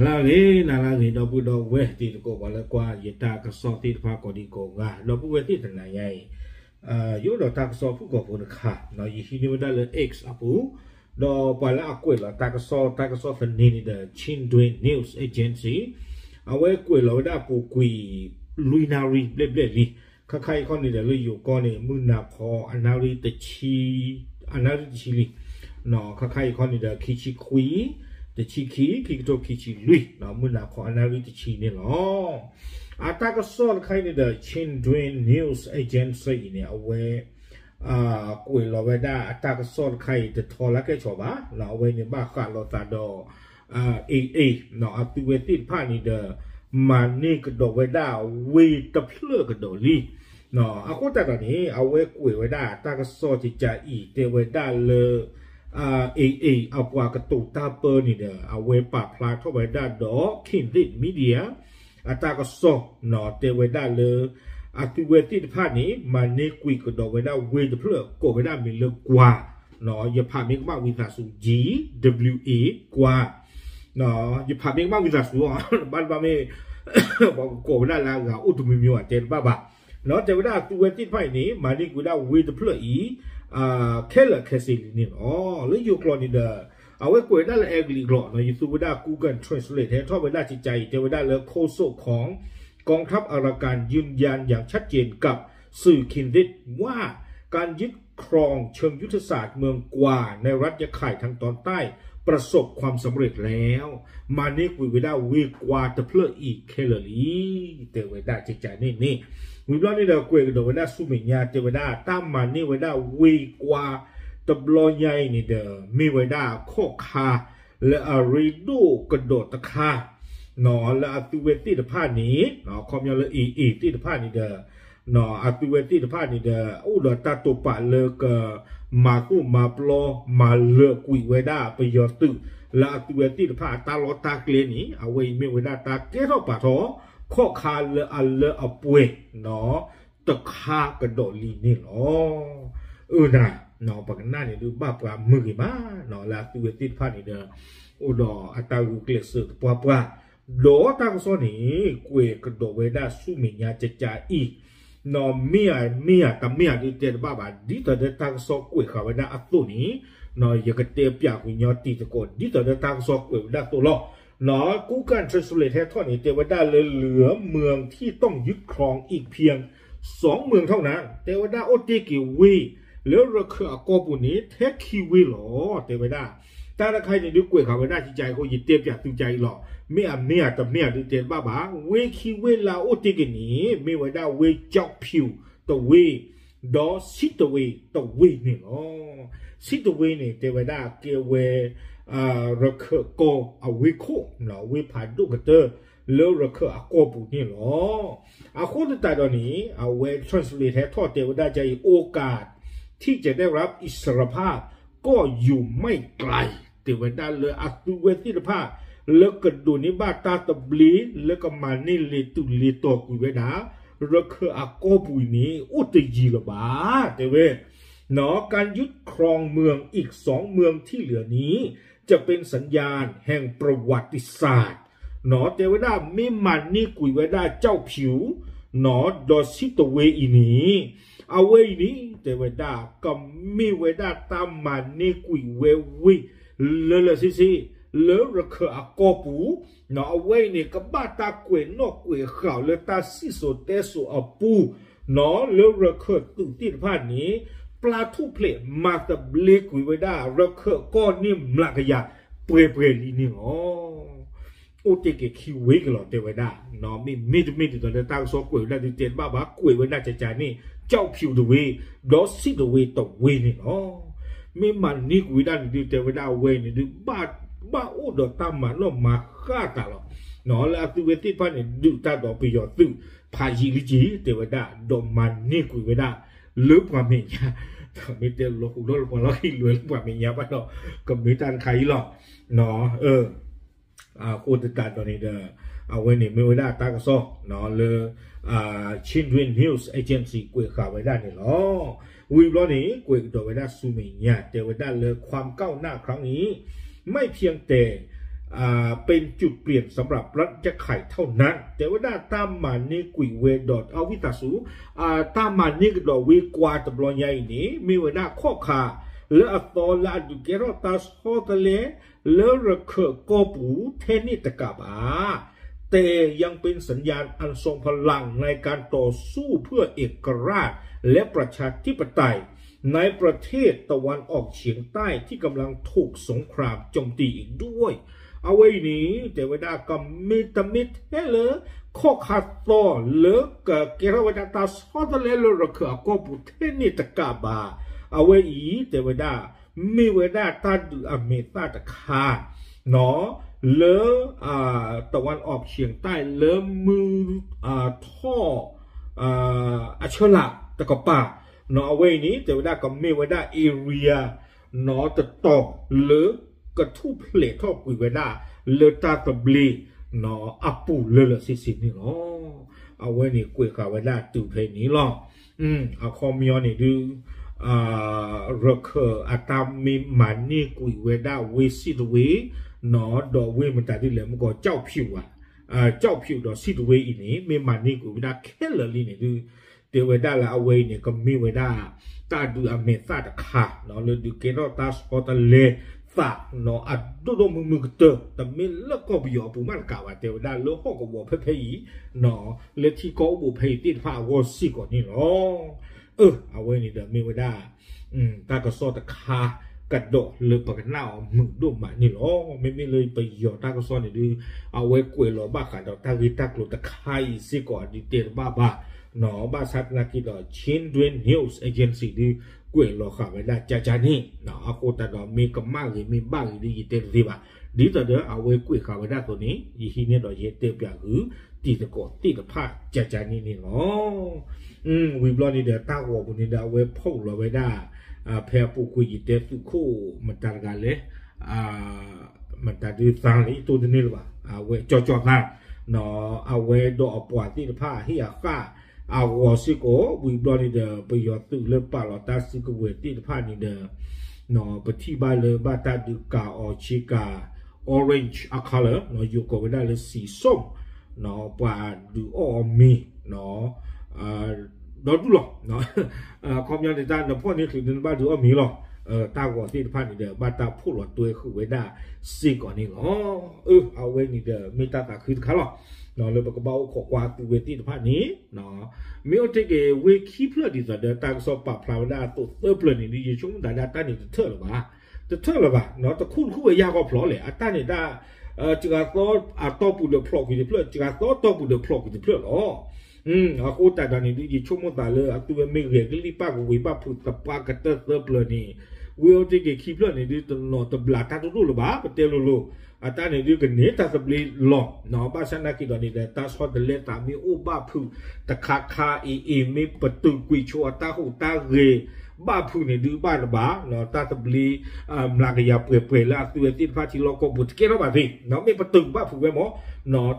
ဂ့ၤ နၤလၢအဂ့ၤ ဒီပုၢ်ဒီဝဲၢ်တံၤသကိး ပှၤလၢကွၢ်ယတၢ်ကစီၣ်သ့ၣ်တဖၣ်ကိးဒံကိးဂၤ ဒီပုၢ်ဝဲၢ်သ့ၣ်တနၤညါအံၤ ယအိၣ်ဒီးတၢ်ကစီၣ်ဖုၣ်ကိာ်ဖိတခါ ယဟံးန့ၢ်ဝဲဒၣ်လၢ X အပူၤ ဒီးပှၤလၢအကွဲးလီၤတၢ်ကစီၣ် တၢ်ကစီၣ်သန့န့ၣ်ဒီး Chinland News Agency အဝဲကွဲးလီၤဝဲဒၣ်ပူၤကွံာ်လွံၢ်နၣ်ရံၣ်ဘျဲၣ်ဘျဲၣ်လံ ခါခါအံၤခီန့ၣ်ဒီးလၢယိၤကီၢ်န့ၣ် မုၢ်နၤခီအနၣ်ရံၣ်တဆံ အနၣ်ရံၣ်တဆံလံ ခါခါအံၤခီန့ၣ်ဒီး ခံဆံခွံ တဆံခံ ခံကထိခံဆံလွံၢ် မုၢ်နၤခီအနၣ်ရံၣ်တဆံန့ၣ်လီၤ. အတၢ်ကစီၣ်တခါအံၤန့ၣ်ဒီး Chinland News Agency အံၤန့ၣ် အဝဲ ကွဲးလီၤဝဲဒၣ်အတၢ်ကစီၣ်တခါအံၤ တထီလၢကဲဆီဘၣ် အဝဲန့ၣ်ဘၣ်ဃးလိာ်သးဒီး AA အသုဝဲသ့ၣ်တဖၣ်န့ၣ်ဒီး မၤန့ၢ်ကဒီးဝဲဒၣ်ဝ့ၢ်တဖျၢၣ်ကဒီးလံ အဃိသတးဒီးန့ၣ် အဝဲကွဲးဝဲဒၣ်တၢ်ကစီၣ်ကကးအံၤ တဲဝဲဒၣ်လၢ AA အပှၤကတိၤတၢ်ပၢန့ၣ်ဒီး အဝဲပာ်ဖျါထီၣ်ဝဲဒၣ်ဒီး Kindit Media အတၢ်ကစီၣ် တဲဝဲဒၣ်လၢ အသုဝဲသ့ၣ်တဖၣ်န့ၣ် မၤန့ၢ်ကွံာ်ကဒီးဝဲဒၣ်ဝ့ၢ်တဖျၢၣ် ကိးဝဲဒၣ်မံၤလၢကွၢ် ယဖးမ့ၢ်ကမၣ်ဝံသးစူၤ G W A ကွၢ် ယဖးမ့ၢ်ကမၣ်ဝံသးစူၤအီၤ ဘၣ်တဘၣ်မ့ၢ် ပှၤကကိးဝဲဒၣ်လၢအဂၤအိၣ်တမံၤမံၤ ပှၤတဲတဘၣ်ဘၣ် တဲဝဲဒၣ်အသုဝဲသ့ၣ်တဖၣ်အံၤန့ၣ် မၤန့ၢ်ကွံာ်ဝဲဒၣ်ဝ့ၢ်တဖျၢၣ်အံၤ ခဲလၢာ်ခဲဆ့လံန့ၣ်လီၤ. လၢယိၤကျိာ်န့ၣ်ဒီး အဝဲကွဲးဝဲဒၣ်လၢအဲကလံးကျိာ် ယသူဝဲဒၣ် Google Translate ဟဲထီၣ်ဝဲဒၣ်ကကးအံၤ တဲဝဲဒၣ်လၢ โฆษกของกองทัพอารากันยืนยันอย่างชัดเจนกับสื่อ Kindit ว่า การยึดครองเชิงยุทธศาสตร์เมืองกวาในรัฐยะไข่ทางตอนใต้ประสบความสำเร็จแล้ว မၤန့ၢ်ကွံာ်ဝဲဒၣ်ဝ့ၢ်ကွၢ်တဖျၢၣ်အံၤခဲလၢာ်လံ တဲဝဲဒၣ်ကကးန့ၣ်န့ၣ် ဝံၤဘျီန့ၣ်ဒီးကွဲးကဒီးဝဲဒၣ်ဆူမဲာ်ညါ တဲဝဲဒၣ်တၢ်မၤန့ၢ်ဝဲဒၣ်ဝ့ၢ်ကွၢ်တဘျီညါအံၤန့ၣ်ဒီး မ့ၢ်ဝဲဒၣ်ခီၣ်ခါ လၢအရ့ဒိၣ်ကဒီးတခါ လၢအသုဝဲသ့ၣ်တဖၣ်န့ၣ် ခီပညီလၢ AA သ့ၣ်တဖၣ်န့ၣ်ဒီး အသုဝဲသ့ၣ်တဖၣ်န့ၣ်ဒီး အိၣ်ဒီးတၢ်တိာ်ပာ်လၢကမၤသူၣ်မၤပျီ မၤလၢာ်ကွံာ်ဝဲဒၣ်ပယီၤသုး လၢအသုဝဲသ့ၣ်တဖၣ်အတၢ်လီၢ်တၢ်ကျဲန့ၣ် အဝဲအံၤမ့ၢ်ဝဲဒၣ်တၢ်ကဲထီၣ်ပာ်ထီၣ် ခီၣ်ခါလၢအလၢအပှဲၤ တခါကဒီးလံန့ၣ်လီၤ. အၢနၤ ပကနၣ်န့ၣ်ဒုးဘၣ်ပှၤမုာ်ဂ့ၤမး လၢအသုဝဲသ့ၣ်တဖၣ်န့ၣ်ဒီး အိၣ်ဒီးအတၢ်ဂုာ်ကျဲးစၢးသပှၢ်ပှၢ် ဒီးတၢ်ကစီၣ်န့ၣ် ကွဲးကဒီးဝဲဒၣ်ဆူမဲာ်ညါကကးအံၤ မ့ၢ်ဧါမ့ၢ်ဧါတမ့ၢ်ဧါဒုးတဲတဘၣ်ဘၣ် ဒ်သိးဒီးတၢ်ကစီၣ်ကွဲးဃာ်ဝဲဒၣ်အသိးန့ၣ် ယကတဲပၠးကွံာ်ညီတံၤသကိး ဒ်သိးဒီးတၢ်ကစီၣ်ကွဲးဝဲဒၣ်အသိးလီၤ. Google Translate ဟဲထီၣ်န့ၣ် တဲဝဲဒၣ်လၢ เหลือเมืองที่ต้องยึดครองอีกเพียงสองเมืองเท่านั้น တဲဝဲဒၣ်အိၣ်တ့ၢ်က့ၤဝ့ၢ် လၢရခၢၣ်အကီၢ်ပူၤန့ၣ် ထဲခံဝ့ၢ်လီၤ တဲဝဲဒၣ် တၢ်တခါအံၤန့ၣ်ဒုးကွဲးဃာ်ဝဲဒၣ်ကကးအံၤအဃိ ယတဲပၠးသုကကးအံၤလီၤ. မ့ၢ်အမ့ၢ်ဧါတမ့ၢ်ဧါဒုးတဲတဘၣ်ဘၣ် ဝ့ၢ်ခံဝ့ၢ်လၢအအိၣ်တ့ၢ်က့ၤန့ၣ် မ့ၢ်ဝဲဒၣ်ဝ့ၢ် ကျောက်ဖြူ တဝ့ၢ် ဒီး စစ်တွေ တဝ့ၢ်န့ၣ်လီၤ. စစ်တွေ န့ၣ် တဲဝဲဒၣ်ကဲဝဲ ရခၢၣ်ကီၢ်အဝ့ၢ်ခိၣ် ဝ့ၢ်ဖးဒိၣ်ကတၢၢ် လၢရခၢၣ်အကီၢ်ပူၤန့ၣ်လီၤ. အဃိသတးဒီးန့ၣ် အဝဲ translate ဟဲထီၣ်တဲဝဲဒၣ်ကကးအံၤ โอกาสที่จะได้รับอิสรภาพก็อยู่ไม่ไกล တဲဝဲဒၣ်လၢအသုဝဲသ့ၣ်တဖၣ် လၢကဒိးန့ၢ်ဘၣ်တၢ်သဘျ့ လၢကမၤန့ၢ်လ့ၤတုၤလ့ၤတီၤကွံာ်ဝဲဒၣ် ရခၢၣ်အကီၢ်ပူၤအံၤန့ၣ် အိၣ်တယံာ်လၢၤဘၣ် တဲဝဲ การยึดครองเมืองอีกสองเมืองที่เหลือนี้จะเป็นสัญญาณแห่งประวัติศาสตร์ တဲဝဲဒၣ်မ့ၢ်မၤန့ၢ်ကွံာ်ဝဲဒၣ် ကျောက်ဖြူ ဒီး စစ်တွေ အံၤန့ၣ် အဝဲအံၤန့ၣ် တဲဝဲဒၣ် ကမ့ၢ်ဝဲဒၣ်တၢ်မၤန့ၢ်ကွံာ်ဝဲဝ့ၢ် လၢလၢဆ့ဆ့ လၢရခၢၣ်အကီၢ်ပူၤ အဝဲအံၤန့ၣ် ကဘၣ်တၢ်ကွဲးနီၣ်ကွဲးဃာ်လၢတၢ်စံၣ်စိၤတဲစိၤအပူၤ လၢရခၢၣ်သုးသ့ၣ်တဖၣ်န့ၣ် ပျၢ်ထူၣ်ဖျဲးမၤသဘျ့ကွံာ်ဝဲဒၣ် ရခၢၣ်ကီၢ်န့ၣ်မျးကယၤ ပှဲၤပှဲၤလံန့ၣ်လီၤ. အိၣ်တ့ၢ်က့ၤခံဝ့ၢ်ကလီၤ တဲဝဲဒၣ် မ့မ့ၢ်တမ့ၢ်ဒ်သိးလၢတၢ်ကစီၣ်ကွဲးဝဲဒၣ်ဒုးတဲတဘၣ်ဘၣ် ကွဲးဝဲဒၣ်ကကးန့ၣ် ကျောက်ဖြူ တဝ့ၢ် ဒီး စစ်တွေ တဝ့ၢ်န့ၣ်လီၤ. မ့ၢ်မၤန့ၢ်ကွံာ်ဝဲဒၣ်န့ၣ်ဒုး တဲဝဲဒၣ်အဝဲအံၤန့ၣ်ဒုး ဘၣ်အိၣ်ဒီးတၢ်မၤနီၣ်မၤဃၣ်တၢ်လီၤ. လၢအသုဝဲသ့ၣ်တဖၣ်န့ၣ် ဒုးတၢ်ဒီးပယီၤသုး ဖးယံာ်လံက့ၤ တဲဝဲဒၣ် ဒီးမၤန့ၢ်ကွံာ်ဝဲဒၣ် လၢပှၤမဲာ်ညါ မ့ၢ်တဲလီၤဟူးဒီး ပှၤလီၢ်ခံလွဲလၢပှၤမဲာ်ညါဘၣ်ဒီး ကမ့ၢ်တၢ်တခါအံၤလီၤ. အဃိသတးဒီးန့ၣ်ဒီး အဝဲန့ၣ်မ့ၢ်ဝဲဒၣ်တၢ်ကစီၣ်လၢ Chinland News Agency ကွဲးဃာ်ဝဲဒၣ်န့ၣ်လီၤ. ဝံၤဘျီန့ၣ် ကွဲးကဒီးဝဲဒၣ်ဆူမဲာ်ညါ တဲဝဲဒၣ်လၢ ความก้าวหน้าครั้งนี้ไม่เพียงแต่ เป็นจุดเปลี่ยนสำหรับรัฐยะไข่เท่านั้น တဲဝဲဒၣ်တၢ်မၤန့ၢ်ကွံာ်ဝဲဒီး အဝံသးစူၤ တၢ်မၤန့ၢ်ကဒီးဝ့ၢ်ကွါတဘျီညါအံၤန့ၣ် မ့ၢ်ဝဲဒၣ်ခီၣ်ခါလၢအသီလၢအဒုးကဲထီၣ်တၢ်ဆီတလဲ လၢရခၢၣ်ကီၢ်ပူၤထဲန့ၣ်တကးဘၣ် แต่ยังเป็นสัญญาณอันทรงพลังในการต่อสู้เพื่อเอกราชและประชาธิปไตยในประเทศตะวันออกเฉียงใต้ที่กำลังถูกสงครามโจมตีอีกด้วย အဝဲအံၤန့ၣ် တဲဝဲဒၣ်ကမ့ၢ်တမ့ၢ်ထဲလၢ ခီၣ်ခါသီလၢကကဲထီၣ်ဝဲဒၣ်တၢ်ဆီတလဲလၢရခၢၣ်အကီၢ်ပူၤထဲန့ၣ်တကးဘၣ် အဝဲအံၤ တဲဝဲဒၣ် မ့ၢ်ဝဲဒၣ်တၢ်ဒုးအမဲာ်သၣ်တခါ လၢ တဝၢ်အီၣ်ဆံၣ်တၢ် လၢမုၢ်ထီၣ် အဆၢလၢ်တကပၤ အဝဲအံၤန့ၣ် တဲဝဲဒၣ်ကမ့ၢ်ဝဲဒၣ် area တတီၤလၢကထူၣ်ဖျဲးထီၣ်ကွံာ်ဝဲဒၣ် လၢတၢ်သဘျ့ အပူၤလၢလၢဆ့ဆ့န့ၣ်လီၤ. အဝဲန့ၣ်ကွဲးဃာ်ဝဲဒၣ်တုၤဖဲန့ၣ်လီၤ. အခီပညီန့ၣ်ဒုး ရခၢၣ်အတၢ်မ့ၢ်မၤန့ၢ်ကွံာ်ဝဲဒၣ်ဝ့ၢ်စံးတဝ့ ဒီးဝ့ၢ်မတၤဒ်လဲၣ်မ့ၢ်ကီး ကၠီၣ်ဖၠူၣ်ဧါ, ကၠီၣ်ဖၠူၣ်ဒီးစံးတဝ့အံၤန့ၣ် မ့ၢ်မၤန့ၢ်ကွံာ်ဝဲဒၣ်ခဲလၢာ်လံန့ၣ်ဒုး တဲဝဲဒၣ်လၢအဝဲအံၤန့ၣ် ကမ့ၢ်ဝဲဒၣ် တၢ်ဒုးအမဲာ်သၣ်တခါ လၢဒုးကဲထီၣ်တၢ်ဆီတလဲသး အဒိၣ်ဒိၣ်မုၢ်မုၢ်ကတၢၢ် တမ့ၢ်လၢကီၢ်ပယီၤအပူၤမးတကးဘၣ် တဲဝဲဒၣ်လၢဟီၣ်ကဝီၤဖဲဖဲအံၤ လၢထံကီၢ်အိၣ်ဘိးဖဲအံၤသ့ၣ်တဖၣ်အဂီၢ်စ့ၢ်ကီးန့ၣ်လီၤ. အဝဲန့ၣ်ဒီးမ့ၢ်ဝဲဒၣ် တၢ်ကစီၣ်တခါကဒီးလၢပကနၣ်အီၤမုာ်ဒိၣ်မးန့ၣ်လီၤ. မ့မ့ၢ်လၢပယီၤတၢ်ကစီၣ်န့ၣ်ဒုး အဝဲကွဲးလီၤဘၣ်ဃးဒီးတၢ်ဂ့ၢ်တၢ်ကျိၤတခါအံၤစ့ၢ်ကီးဒုးတဲတဘၣ်ဘၣ် ဘၣ်ဆၣ်သနာ်က့ဒီး Chinland News Agency ဒုးကွဲးလီၤဃာ်ဝဲဒၣ်ကကန့ၣ် အဃိသတးဒီးမ့ၢ်ကမၣ်ဂ့ၤမ့ၢ်ဘၣ်ဂ့ၤဒုးယတဲတသ့ဘၣ် ဒ်သိးဒီးအဝဲကွဲးဃာ်ဝဲဒၣ်အသိးန့ၣ် ယဟံးန့ၢ်ဒီးယဟဲတဲပၠးဂုာ် တံၤသကိးသ့ၣ်တဖၣ်ကကန့ၣ်န့ၣ်လီၤ. ဝံၤဘျီန့ၣ်ဒီးတၢ်ဂီၤပူၤန့ၣ်ဒီးအဝဲဖီၣ်လီၤဝဲဒၣ် ဖဲအပူၤကွံာ်ယတဲသုးခိၣ်မတၤတဂၤလဲၣ် မတၤဒုးသါလၢယတိၢ်တန့ၢ်လၢၤဘၣ် အဝဲကၠီကၠီသါ အဝဲဒီးအပှၤသ့ၣ်တဖၣ်ဟ့ၣ်အဃၣ်အဂီၤစ့ၢ်ကီး ဝံၤဘျီန့ၣ်ဒီး ပယီၤသုးလၢပာ်လီၤတၢ်စုကဝဲၤသ့ၣ်တဖၣ်န့ၣ်ဒီး ပထံၣ်ဘၣ်လၢဘၣ်တၢ်ဒုးကၤအီၤဆ့ကၤ orange အ color ယိၤကိးဝဲဒၣ်လၢ စံၣ်စိၣ် ပှၤဒုးအီၣ်အီၤမ့ၤ ဒီဒူၣ်လီၤ ခီပညီန့ၣ် တၢ်နဖီၣ်န့ၢ်ချုးန့ၣ်နဘၣ်ဒုးအီၣ်မ့ၤလီၤ. တၢ်ဂီၤသ့ၣ်တဖၣ်န့ၣ်ဒီး ဘၣ်တၢ်ဖီၣ်လီၤတွဲဃုာ်ဝဲဒၣ်စ့ၢ်ကီးန့ၣ်လီၤ. အဝဲန့ၣ်ဒီး မ့ၢ်တၢ်သးခုတခါလီၤ. လၢပကဘၣ်အိၣ်ခိးကွၢ်သုဝဲသ့ၣ်တဖၣ်န့ၣ် မ့ၢ်အိၣ်တ့ၢ်က့ၤဝ့ၢ်ခံဖျၢၣ်ဒ်သိးဒီး တၢ်ကစီၣ်ပာ်ဖျါဝဲဒၣ်အသိးသၢဖျၢၣ်န့ၣ်ဒုး ယဆိကမိၣ်သးဒၣ်တၢ်န့ၣ်တထၢၣ်လၢၤဘၣ်. တထၢၣ်လၢၤဘၣ် တခူၣ်တခူၣ်ဝဲယၢ်ဂီၢ်ဖျိးလဲၣ် အတၢ်န့ၣ်ဒၣ် စှၤသီအတီၢ်ပူၤဒီးဖျိးကွံာ်တဖျၢၣ် စှၤသီတီၢ်ပူၤဒီးဖျိးကွံာ်တဖျၢၣ်လီၤ. အဃိသတးဒီးန့ၣ်ဒုး ယဆိကမိၣ်သးလၢအသုဝဲမ့ၢ်ဂဲၤကလံၣ်ပၣ်ကဝ့ၤ ဘၣ်ဖုးသပှၢ်ကတၢၢ်သၢဖျၢၣ်န့ၣ် ဝ့ၢ်အိၣ်တ့ၢ်က့ၤခံဖျၢၣ်န့ၣ်ဒုး တနီၤတဘျးတၢ်တဒိၣ်လၢၤဘၣ် ပတဲလိၤလိၤ အတၢ်န့ၣ်ဒုးကန့ၢ်တၢ်သဘျ့လီၤ. ဘၣ်ဆၣ်သနာ်က့ဒီးန့ၣ်ဒီး တၢ်ဆီတလဲသးမ့ၢ်အိၣ်ဘၣ်ဖုးတခါခါအံၤအံၤ မ့ၢ်ပတုာ်ကွံာ်ဆိအတၢ်ဟူးတၢ်ဂဲၤ ဘၣ်ဖုးန့ၣ်ဒုးဘၣ်တဘၣ် တၢ်သဘျ့ မျးကယၤပှဲၤပှဲၤလၢအသုဝဲသ့ၣ်တဖၣ်ထံလီၢ်ကီၢ်ပူၤတကဲထီၣ်ဘၣ်သ့ၣ် မ့ၢ်ပတုာ်ဘၣ်ဖုးဝဲမး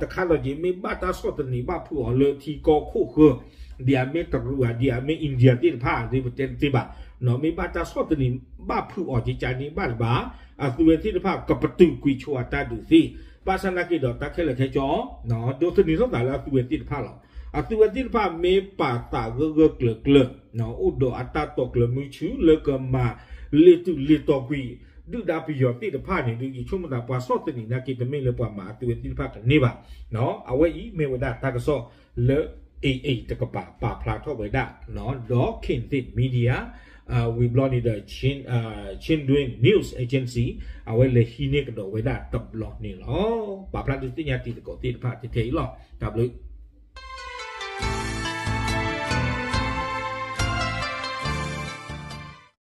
တခါဒီးက့ၤ မ့ၢ်ဘၣ်တၢ်ဆီၣ်သနံးဘၣ်ဖုးအီၤလၢထံကီၢ်ခိၣ်ဃၢၤ ဒ်အမ့ၢ်တရူးဧါ ဒ်အမ့ၢ် India သ့ၣ်တဖၣ် ဒ်ပတဲတသ့ဘၣ် မ့ၢ်ဘၣ်တၢ်ဆီၣ်သနံးဘၣ်ဖုးအီၤကကန့ၣ်ဘၣ်တဘၣ် အသုဝဲသ့ၣ်တဖၣ်ကပတုာ်ကွံာ်ဆိအတၢ်ဒုးသ့ ဘၣ်ဆၣ်သနာ်က့ဒီးတၢ်ခဲလၢာ်ခဲဆ့ ဒိးသန့ၤထီၣ်သးလၢအသုဝဲသ့ၣ်တဖၣ်လီၤ. အသုဝဲသ့ၣ်တဖၣ်မ့ၢ်ပာ်သးဂၢၢ်ဂၢၢ်ကျၢၤကျၢၤ အိၣ်ဒီးအတၢ်တိာ်ကျၢၤမုၢ်ဆူၣ်လၢကမၤလ့ၤတုၤလ့ၤတီၤကွံာ် ဒုၣ်ဒါပယီၤသ့ၣ်တဖၣ်န့ၣ်ဒုး ယဆိကမိၣ်သးပှၤဆီၣ်သနံးနာ်က့ တမ့ၢ်လၢပှၤမၤအသုဝဲသ့ၣ်တဖၣ်ကန့ၢ်ဘၣ်. အဝဲအံၤမ့ၢ်ဝဲဒၣ်တၢ်ကစီၣ်လၢ အ့ၣ်အ့ၣ် တကပၤပာ်ဖျါထီၣ်ဝဲဒၣ် ဒီး Khasin Media ဝံၤဘျီန့ၣ်ဒီး Chin News Agency အဝဲလဲၤဟံးန့ၢ်ကဒီးဝဲဒၣ်တဘျီန့ၣ်လီၤ. ပာ်ဖျါဒုးသ့ၣ်ညါတံၤသကိးသ့ၣ်တဖၣ်ထဲအံၤလီၤ. တၢ်ဘျုး